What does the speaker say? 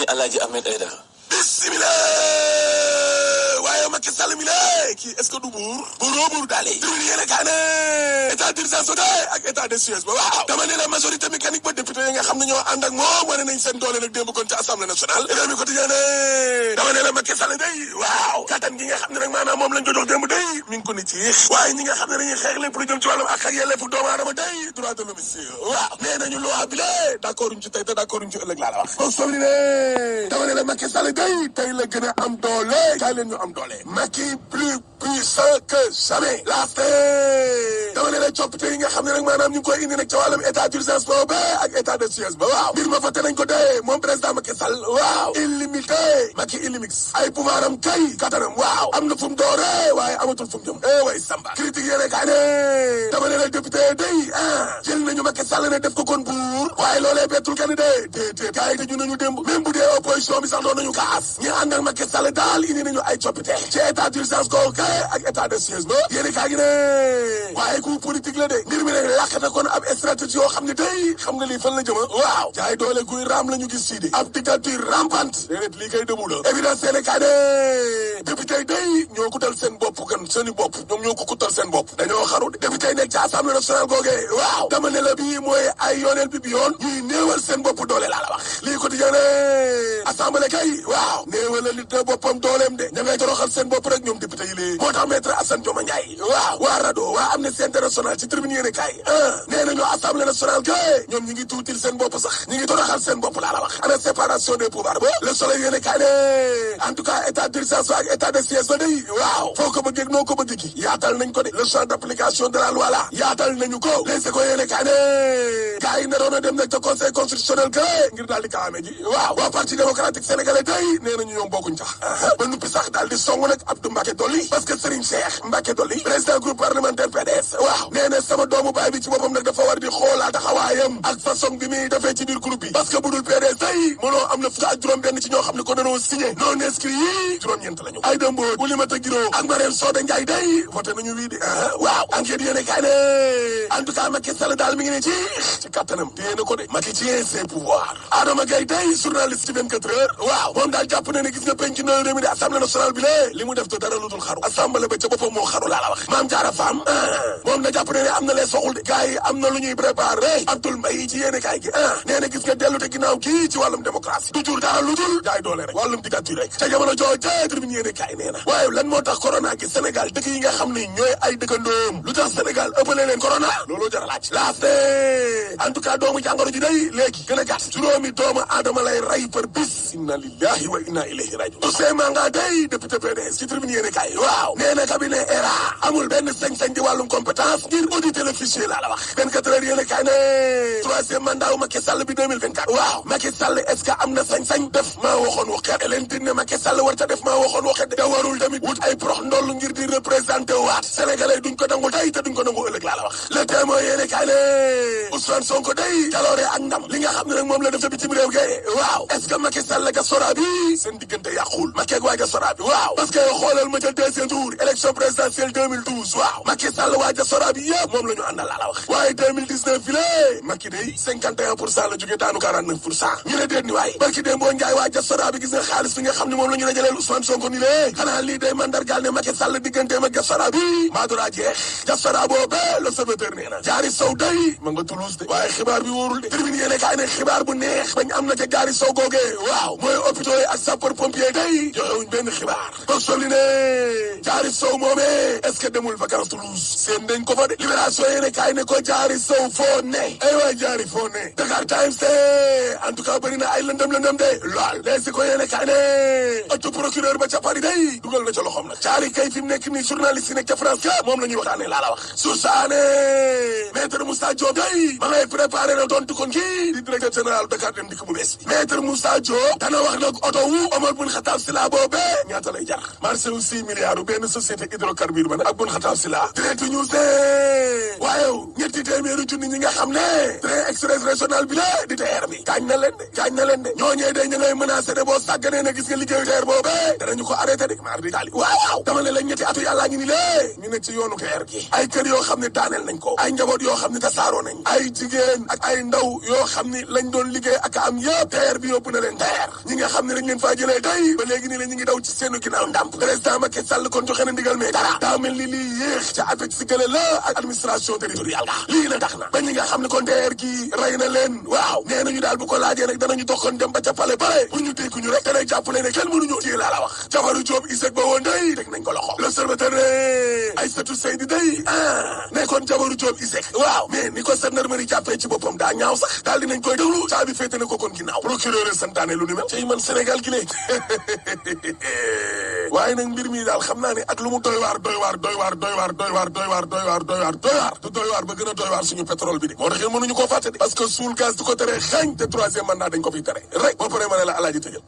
Alaaji Ahmed Aïdara. Bismillah waaye Macky Sall mi la kii est-ce que du buur daale tribune yéene kaa ne état d'urgence ak état de siège ba waaw dama ne la majorité mécanique ba député yi nga xam ne ñoo ànd ak moom wane nañ seen doole nag démb kon ci assemblée nationale réew mi quotidien ne dama ne la Macky Sall day waaw kattan gi nga xam ne nag maanaam moom lañ ko jox démb day mi ngi ko ni ci waaye ñi nga xam ne dañuy xeex lépp lu jëm ci wàllum ak yelleefu doomu aadama day droit de l'homme waaw nee nañu loi bi la d'accord uñ ci tey te d'accord uñ ci ëllëg laa la wax foog soog ne dama ne la Macky Sall day tey la gën a am doole kaay leen ñu am doole Macky plus puissant que jamais laaste dama ne la coppite yi nga xam ne nag maanaam ñu ngi koy indi nag ca wàllum état d'urgence boobu ak état de siège ba waaw mbir ma fàtte nañ ko dee moom président Macky Sall waaw illimité Macky illimix ay pouvoir am kay kattanam waaw am na fu mu doore waaye amatul fu mu jëm way samba critique yéene kaa ne dama ne la député day jël nañu Macky Sall ne def ko kon buur waaye loolee bettul kenn de déedéet gars yi tëju nañu démb même bu dee opposition bi sax doon nañu kaas ñi ànd ak Macky Sall daal indi nañu ay coppite ci état d'urgence kooku ak état de siège ba yéene kaa gi ne waaye ku politique la de mbir mi nag làq na kon ab stratégie yoo xam ne day xam nga lii fan la jëma waaw jaay doole guy raam la ñu gis fii de ab dictature rampante déedéet lii kay demu la évidence yéene kaa ne député day ñoo kutal seen bopp kan seeni bopp ñoom ñoo ko kutal seen bopp dañoo xaru de député nekk ci assemblée nationale googee waaw dama ne la bii mooy ay yooneel bi yoon ñuy néewal seen bopp doole laa la wax lii quotidien ne assemblée kay waaw néewal la nit na boppam dooleem de ña ngay toroxal seen bopp rek ñoom député yi lée moo tax maître Assane Dioma Ndiaye waaw waa RADDHO waa Amnesty International ci tribune yéene kay nee nañu assemblée nationale kay ñoom ñi ngi tuutil seen bopp sax ñi ngi toroxal seen bopp laa la wax ana séparation des pouvoirs ba le soleil yéene kay ne en tout cas état d'urgence ak état de siège ba day waaw foo ko bëggee noo ko bëgg gi yaatal nañ ko de le champ d'application de la loi la yaatal nañu ko les écoles yéene kay ne gars yi naroon a dem nag ca conseil constitutionnel kay ngir daal di kaame ji waaw waa parti démocratique sénégalais day nee nañu ñoom bokkuñ sax ba nuppi sax daal di song nag Abdou Mbacké Dolly parce que Serigne Cheikh Mbacké Dolly président groupe parlementaire PDS waaw nee na sama doomu baay bi ci boppam nag dafa war di xoolaat taxawaayam ak façon bi muy defee ci biir groupe bi parce que bu dul PDS day mënoo am na fukk ak juróom benn ci ñoo xam ne ko dañoo signé non inscrit yi juróom-ñeent lañu ay dëmboo Oulimata Guiro ak Marième Soda Ndiaye day voté nañu wii di waaw enquête yéene kaay ne en tout cas Macky Sall daal mi ngi ne ci kattanam téye na ko de Macky ci ses pouvoirs Adama Gaye day journaliste ci 24 heures waaw moom daal jàpp na ne gis nga penc na réew mi di assemblée nationale bi lée li mu def to dara lu dul xaru assemblée ba ca boppam moo xaru laa la wax Mame Diarra Fam moom na jàpp ne am na lees waxul de gars yi am na lu ñuy préparé Abdoul Mbaye ci yéene kaay gi nee na gis nga dellu te ginnaaw kii ci wàllum démocratie du jur dara lu dul jaay doole rek wàllum dictature rek ca jamono jooju tribune yéene kaay nee na waaye lan moo tax corona gi Sénégal dëkk yi nga xam ne ñooy ay dëkkandoom lu tax Sénégal ëppale leen corona looloo jar a laaj laaste en tout cas doomu jàngoro ji day léegi gën a gàtt juróomi doomu aadama lay rey par bis inna lillahi wa inna ilayhi rajiun Ousmane Manga day député PDS ci tribune yéene kaay waaw nee na cabinet ERA amul benn sañ-sañ di wàllum compétence ngir auditer le fichier laa la wax 24 heures yéene kaay ne troisième mandat wu Macky Sall bi 2024 waaw Macky Sall est-ce que am na sañ-sañ def maa waxoon waxeet leen tin ne Macky Sall war ta def maa waxoon waxeet te warul tamit wut ay prox ndoll ngir di représenté waat sénégalais duñ ko nangu tey te duñ ko nangu ëllëg laa la wax le témoin yéene kaay ne Ousmane Sonko day jaloore ak ndam li nga xam ne nag moom la def ca bitim réew gay waaw est-ce que Macky Sall ga sora bi seen diggante yàqul Macky ak waa diaspora bi waaw parce que xoolal ma ca deuxième tour élection présidentielle 2012 waaw Macky Sall waa diaspora bi yëpp moom la ñu àndal laa la wax waaye 2019 bi lée Macky day 51% la jógee daanu 49% ñu ne déet ni waaye barki dee mboo njaay waa diaspora bi gis nga xaalis bi nga xam ne moom la ñu dajaleel Ousmane Sonko ni lée xanaa lii day mandargaal ne Macky Sall digganteem ak diaspora bi maa dora jeex diaspora boobee l'Observateur nee na Diary Sow day ma nga Toulouse de waaye xibaar bi wóorul de tribune yéene kaay ne xibaar bu neex bañ am na ca Diary Sow googee waaw mooy hôpitaux yi ak sapeur pompier day joxewuñ benn xibaar toog soli ne Diary Sow moomee est-ce que demul vacances Toulouse seen dañ ko fa de libération yéene kaay ne ko Diary Sow foo ne ay waay Diary foo ne Dakar Times te en tout cas bëri na ay lëndëm de lool les ko yéene kaay ne ëttu procureur ba ca Paris day dugal na ca loxoom nag Diary kay fi mu nekk nii journaliste yi nekk ca France ka moom la ñuy waxtaane laa la wax Soussaane maître Moussa Diop day ma ngay préparé na tontu kon kii di directeur général Dakar Dem Dikk bu bees bi maître Moussa Diop dana wax nag oto wu Omar Bun Khattab Silla boobee ñaata lay jar marché wu 6 milliards benn société hydrocarbure ba nag ak Bun Khattab Silla direct ñu news ne waaye ñetti téeméeri junni ñi nga xam ne train express régional bi la di TER bi gaañ na leen de ñooñee de ñu ngay menacé de boo sàgganee na gis nga liggéeyu TER boobee danañu ko arrêté de maar di daali waaw dama ne la ñetti atu yàllaa ngi ni lée ñu ne ci yoonu TER gi ay kër yoo xam ne daaneel nañ ko ay njaboot yoo xam ne tasaaroo nañ ay jigéen ak ay ndaw yoo xam ne lañ doon liggéey ak am yëpp TER bi yóbbu na leen TER ñi nga xam ne dañ leen faa jëlee tey ba léegi nii la ñu ngi daw ci seenu ginnaaw ndàmp président Macky Sall kon joxe na ndigal mais dara daa mel ni lii yéex ca avec si gële la ak administration territoriale ga lii na tax na ba ñi nga xam ne kon TER gi rey na leen waaw nee nañu daal bu ko laajee rek danañu dox kon dem ba ca pale pare bu ñu dégg ñu rek danay jàppale ne kenn mënuñoo téye laa la wax jabaru Jóob iseg ba woon day teg nañ ko loxo l'Observateur ne Aïssatou Seydi day nekkoon jabaru Jóob iseg waaw mais ni ko gendarmerie jàppee ci boppam daa ñaaw sax daal dinañ koy déglu caabi féete na ko kon ginnaaw procureur santaane lu ni mel cay man Sénégal gi léegi waaye nag mbir mi daal xam naa ne ak lu mu doy waar du doy waar ba gën a doy waar suñu pétrole bi de moo tax yéen mënuñu koo fàtte de parce que suul gaz du ko tere xañ te troisième mandat dañ ko fiy tere rek boo paree ma ne la alaaji tëjal